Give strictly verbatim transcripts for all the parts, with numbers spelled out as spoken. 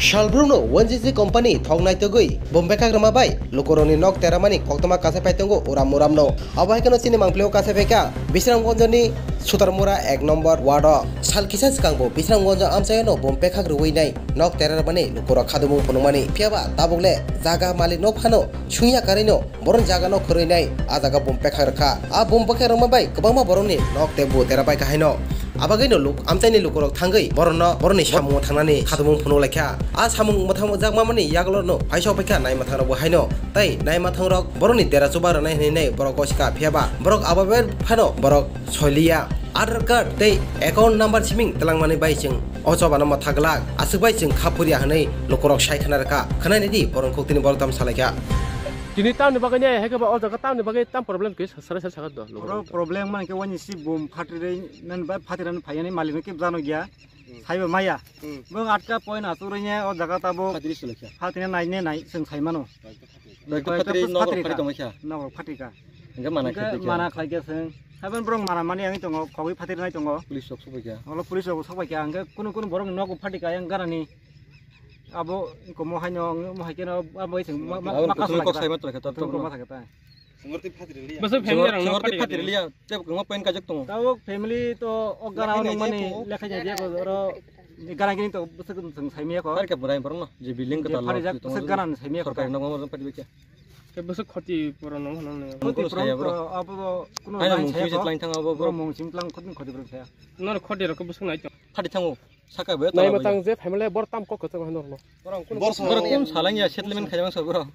Salbrumno N G C company thok naitugwi bum bekhak rwma bai lukurokni nok teramani koktwma kasai phai tongo uram uramno. Abo hai kheno chini mangpilio kasai phaikha Bisramgonjoni Sutarmura ek nombor ward o. Sal kisa swkangbo Bisramgonjo amchaiono bum bekhak rwui nai nok terarmani lukurok khadumung phunukmani. Phiyaba tabukle jaga malik nok phano sungya karino borokni jaga nok khwrwi nai a jaga bum bekhak rwkha. A bum bekhak rwma bai kwbangma borokni nok tei bu tera bai kahaino. Abagwino luk-, amchaini lukurok thangwi borokno borokni samungo thangnani khadumung phunuk laikha. A samung mwthangjakmani yagulono phaisok phaikha naimathangrokbo haino. Tei naimathangrok borokni dera chuba rwnai hwnwi borok gosikha, phiyaba borok abo bai phano borok soiliya. Aadhaar card tei account number siming twlangmani bai chwng o chobano mwtha glak, aswk bai chwng kha phurya hwnwi lukurok sai khna rwkha. Khwnai naidi borokni khuktini borok tamo salaikha. Tini tamni bagwi ne, hai khe ba o jaga tamni bagwi tam problem khe sarai sarai sakha do. Oro problem man khe wani si bum phatri rei nan ba phatri nan phayani malik no khe jano gya. Hmm. Saiba maya. Hmm. Bong atka point asuri ne o jaga tabo. Phatri sulaikha. Phatri nai ne nai seng sai mano. Phatri, phatri, phatri, nok phatri ka. Tongkha. Nok phatri ka. Hingke mana khlai kha. Mana khlai kha seng. Saben borok mana mani ang tongo, khogwi phatri nai tongo. Police rok sokbai kha. Olo police rok sokbai kha. Hingke kunu kunu borok nok phatri ka yang garani. Abo komo haino, mo hai keno, abo seng ma, ma, abo ma kuchung kasla kok kha. Sai ma tongkha, tok tok ma no. Bwswk family rok no phatri liya. Tei kwbangma point kajak tongo. Tabuk family to o gara nung mani lekhai jai ko oro gara gini to bwswk chwng sai miya ko. Har khe bwrai borok no je building kwtal pharijak bwswk gara sai miya ko. Sorkari nokma borok phatri khe. Khe bwswk khoti pura no hwnwi. Khoti pura to abo kuno line sai ko. Tlang thang abo borok mung sim tlang khoti khoti borok saya. Nor khoti rok bwswk nai to. Phatri thango. Saka be nai matang je family bor tam kok kwchang hwnwi no. Borok kun salang ya settlement khaijak sa borok.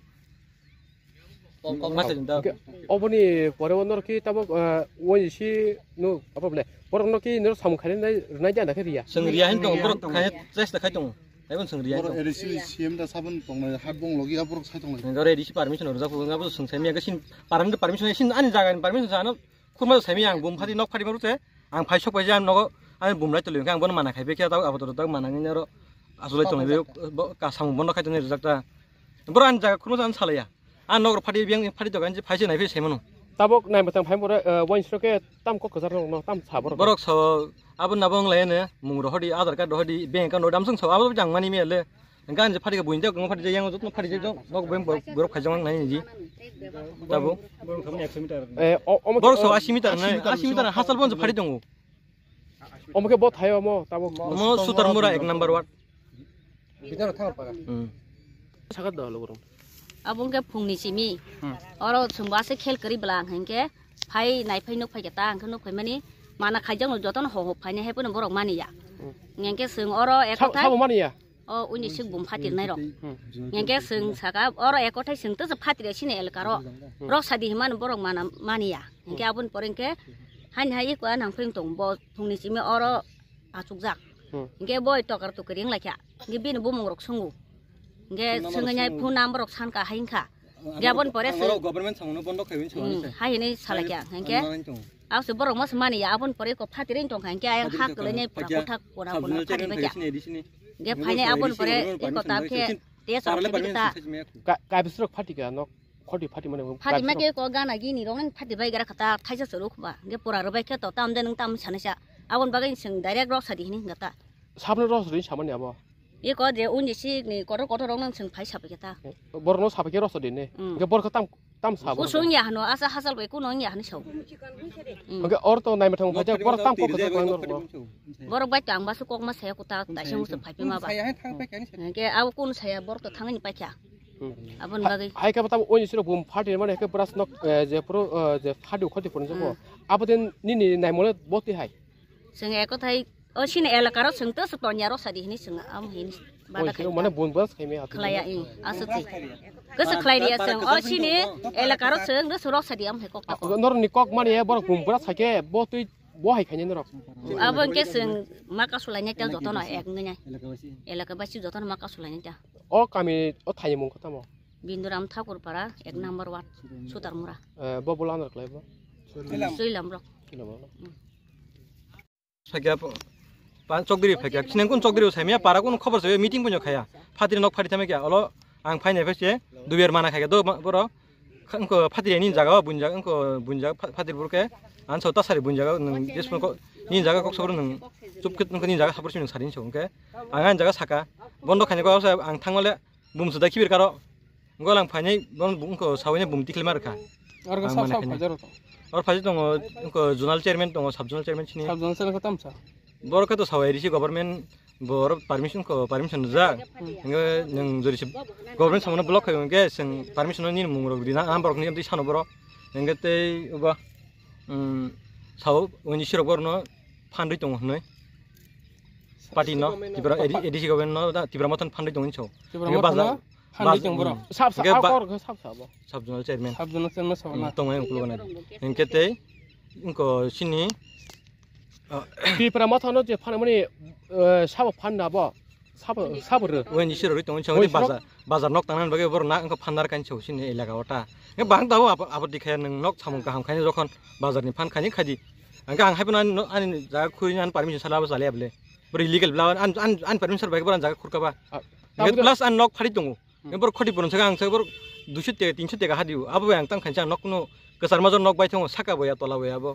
Hwnkhe oboni pore o norok ki tabuk, ah, wai si no, apa bole? Borok no ki norok samung khainai rwnai de, anda khe riya. Chwng riya hin tong, borok khai chesta khai tong. Ebon chwng riya hin tong. Borok A D C C M da sabon tongnai, hak bong logi aborok sai tongnai. Nang A D C permission rwjak, abo chwng sai miya, sin permission, permission, sin ani jaga ni permission sa ano. Khurma sai miya ang bum phati nok phati maru se. Ang phai sok pai jam nogo, ani bum lai tuli ang bono mana khai bekhe, abo to mana ngini aro. Asulai tongnai be, ka samung bono khai tongnai rwjak ta. Borok ani jaga khurma sa ano salaya. A nok rok phati biyang phati dogan je phai se nai phai se mano. Tabok nai matang phai more, eh, wain sro ke tam kok kwchar no tam sa borok. Borok so abo nabo wng lai ne mung rok hodi, Aadhaar card rok hodi, bank account rok dam sung so abo jang mani me le. Gan je phati ga buin jak, phati jak yang jotno phati jak nok bank borok phai jang nai ji. Tabo. Borok so asi meter na, asi meter hasal bon je phati tongo. Omo khe bo thai omo tabok. Omo Sutarmura ek number ward. Bidaro thang para. Hmm. Sagat da holo borok. Abo wngkhe phungni simi. Hmm. Oro chwngbo aswk khel kwrwi bwla ang hinkhe phai nai phai nuk phai khe ta ang khe nuk phai mani mana khaijak no jotono ho ho phainai hai phano borok mani ya. Hmm. Hinkhe chwng oro eko thai. Sabo mani ya? O uni sik bum phatir nai rok. Hmm. Hinkhe chwng saka oro ekothai chwng tesa phatir sini elkaro. Hmm. Rok sadi himani borok mana mani ya. Hinkhe aboni pore hinkhe hani hai eko anang phring tong bo phungni simi oro achukjak. Hmm. Hinkhe boi tokar tokri wng laikha. Hinkhe bini bumung rok sungo. Hinkhe phone number swngwi nai rok phone number rok sanka hai wngkha. Hinkhe aboni pore chwng government samungno bondo khaiwi. Hmm, hai hinwi salaikha. Hinkhe. Ang se borok mas mani ya, aboni pore ko phatiri tong kha, hinkhe ayang hak kwlai nai pura kothak kona kona phatiri bai kha. Hinkhe phainai aboni pore eko ta khe tesa rok khe ta. Ka-, kaibisrok phati ka nok, khoti phati mane. Phati ma khe ko gana gini rok nang phati bai gara kha ta thaisa chwrwk ba. Hinkhe pura rwbai khe to tam de nang tam sanai sa. Aboni bagwi chwng direct rok sadi hini hinga ta. Sabno rok sadi samani abo. Eko je unni sikni kotor kotor rok nang chwng phai sapai khe ta. Borokno sapai khe rok sadi ne. Hmm. Hinkhe borok tam Tam sabo. Kusung ya hano, asa hasal bai kuno ya hano sao. Hmm. Oke, or to nai mathang phajak, borok tam kok kwchak kwlang norok no. Borok bai tang basu kok ma saya kuta, taisa musu phai pima ba. Ke abo kun saya borok to thangni paikha. Hmm. Abon bagwi. Hai ka tam oni siro bum pharty mane ke pras nok, eh, je pro, eh, je phadi khoti pon jabo. Hmm. Abo den nini nai mole boti hai. Sing eko thai O sini elakaro chwng to tonya rok sadi hini chwng am hini bada khai. Mane bun bas khai me atu. Khlaiya i aswk si. Kwsa khlai riya chwng o sini elakaro chwng to rok sadi am hai kok ta kok. Nor ni kok mani e borok bun bra sake bo twi bo hai khai ni norok. Abo ke chwng ma ka sulai ne tel joto no ek ngai. Elaka basi joto no ma ka sulai ne ta. O kami o thai mung kota mo. Binduram Thakur Para ek number ward Sutarmura. Eh, bo bola nor klai bo. Suilam rok. Suilam rok. Phaikha, pa-, chokdiri phaikha. Sinang kun chokdiri sai maya para kun khobor sai meeting punyo khaya. Phatri nok phatri thame kya. Olo ang phainai phai se duber mana khaikha do ma-, boro. Wngkha phatri ni jaga o bunjak, wngkha bunjak pha-, phatri burke. Ang so tasari bunjak, nwng jesmo ko, ni jaga kok sabur nwng chupkit wngkha ni jaga sabur si nwng sari so wngkhe. Ang ani jaga saka, bondo khaini kok sa ang thangmale bum suda khibir karo. Wngkha lang phainai, bon wngkha sawini bum tikhlima rwkha. Oro ang sab mana sab khaini. Hajar to. Oro phaji tongo, wngkha zonal chairman tongo, sub zonal chairman sini. Sub zonal chairman ko tamsa. Borok khe to sawai risi government, borok permission ko, permission rijak. Hmm. Hingke nwng jori se government samano block khayo hingke chwng permission ni mung rok rina, ang borok ni amtwi sano borok. Hingke tei uba, um, sao, oni sirok borok no phandoi tongo hinoi. Party no, Tipra A D C government no, da, Tipra Motha no phandoi tongo hinso. Tipra Hingke Motha baza-, no phandoi baza-, tongo borok. Hmm. Sab sa, Hingke a ba-, kor khe sab sa bo. Sub zonal chairman. Sub zonal chairman sabo Hmm, na. Tongo yang ukulugana. Hingke tei, wngkha sini, Ah. Tipra Motha no je phanmani, eh, sabo phanna bo, sabo, sabo rw. Wen isi rw tong chong Wen di sirok? Bazar, bazar nok tangna bagwi bor na wngkha phannar kan chong sini elaka ota. Nge bang tabo abo, abo dikhaya nwng nok samung kaham khaini jokhon bazar ni phan khaini khadi. Angke ang haiphano ani, ani jaga khuri ani permission sala bo chaliya bole. Bor illegal bla ani, ani, ani permission bai bor ani jaga khurka ba. Ah, Nge tabo plus ani nok phari tongo. Hmm. Nge bor khoti puron saka ang saka bor duiso teka, tinso teka hadi o. Abo bai ang tang khaini ang nok kuno kwchar major nok bai tongo saka boya tola boya abo.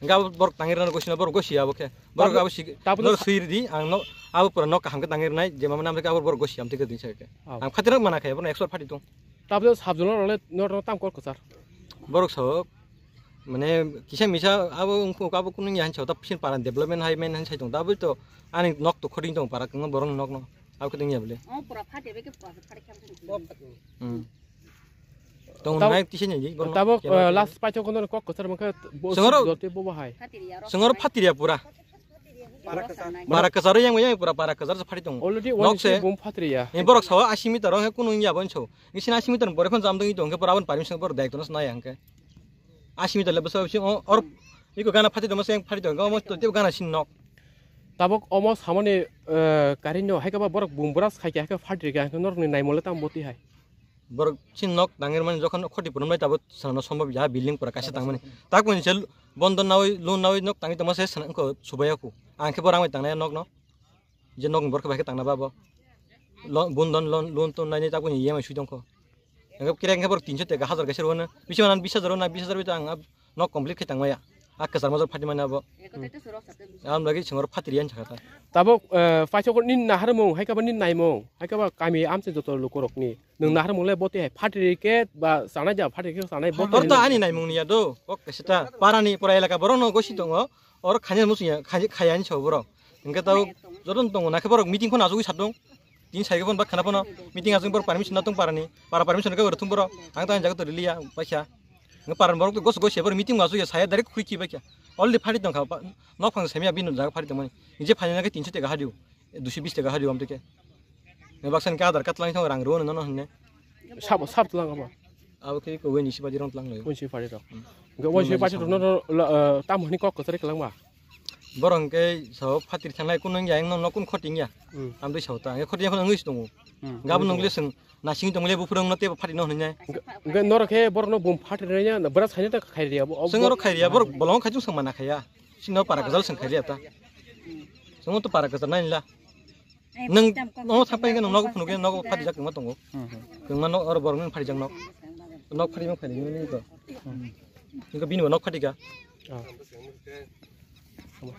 Hingke abo borok tangwi rwna gosina borok gosi abo khe. Borok Tabuk, abo si-, tabuk norok sa- swi rwdi, ang no, abo pura nok kaham khe tangwi rwnai, je mama nam khe abo borok gosi am twi khe twi sa khe. Abo. Ang khatiro mana khe, borok ekso phati tong. Tabuk sabjwno rwle norok tam kok kwchar. Borok sao, mane kisa misa abo wngkha abo kunu ya hansa ta pisin para development hai men hansa tong. Tabuk to ani nok to khoti tong para kwbangma borok nok no. Abo khe tong ya bole. Oh, pura phati be khe pura phati khe. Hmm. Tong Tab-, nai tisa ni, borok tabuk, kemara eh, tisa. Last paithok kono kok kwchar mangkha bo Sengoro, sujot tei bo bahai. Sengoro phatiriya pura. Para kwcharo yang yang pura para kwchar sa phari tong. Already Nok one se. Bum phatiriya. Ni borok sawa asi meter ong kunu ya bon so. Ni sina asi meter bore phon jam dong i tong khe pura abon permission borok dai tono nai ang khe. Asi meter le bwsa bisi o or iko gana phati tong se phari tong mo to te gana sin nok. Tabuk omo samani, eh, karinyo hai khe ba borok bum bura sai khe hai khe phatiriya norokni naimole tam boti hai. Borok chini nok tangwi rwmani jokhon khoti phunuknai tabuk swnamna sombab ya, building pura kaisa tangmani. Tak buini se bondon nawi, loan nawi nok tangwi tongma se swnam wngkha subaiya khu. Ang khe bo rang bai tangnai nok no. Je nok ni borok khe bai khe tangna ba bo. Lo-, bondon loan, loan ton nainai tak buini E M I swi tongkho. Hingkhe kre hingkhe borok tinso teka hajar kaisa rwno. Bisi mano bis hajar rwna, bis hajar bai to ang nok complete khe tangmaya. A kwchar major phati mani abo. Ekotete surok sabte bisa. Ang lagi sengor phatri yan sakha ta. Tabuk, eh, paithok ni naharmung, hai khe ba ni naimung, hai khe ba kami amchai joto lukurokni. Nwng naharmung le bote hai phatri khe ba chanai ja, phatri khe chanai bote Tor to hai ani naimung ni ya do. Kok kaisa ta. Para ni pura elaka borok no gosi tongo. Oro khanya musu ya, khanya, khaya ni sa borok. Hingkhe tabuk joto no tongo, na khe borok meeting phano achugwi sa tong. Tini sai phano ba khana phano meeting achung borok permission na tong para ni. Para permission khe borok thung borok. Ang ta jaga to riliya, paisa. Nge paran borok to gos gos ya, borok meeting ma suya saya direct khui ki ba kya. Already phari tong kha, pa-, nok phang semya bini jaga phari tong mani. Nije phani na khe tinso teka hadio, duiso bis teka hadio amte khe. Nge baksa ni khe Aadhaar card lang thang rang rw no no hwnne. Sab, sab tlang abo. Abo khe ko weni si baji rong tlang layo. Weni si phari rok. Hmm. Nge weni si phari rok no, no, la, eh, tam hini kok kwchari kwlang ma. Borok hwnkhe sao phatri thangnai kunu wngya, ang no, no kunu khoting ya. Hmm. Amtwi sao ta, ang khoting ya, kheno wngwi se tongo. Hmm. Gabon nungli swng nasing tongli buphuru wngno teibo phatri no hwnwi nai. Hwnkhe norok khe borok no bum phatri nai ya, bwra saino ta khairi ya bo. Swng oro khairi ya, borok bolong khai chung swng mana khaya. Sino para kwchal swng khairi ya ta. Swng to para kwchal nai la. Nwng nogo thang pai hwnkhe nwng nogo phunukhe nogo phatijak kwma tongo. Hmm, hmm. Kwma nok oro borok nini phatijak nok. Nok phatijak phaini nini to. Hmm. Hwnkhe bini bo nok phatika. Ah. Hmm.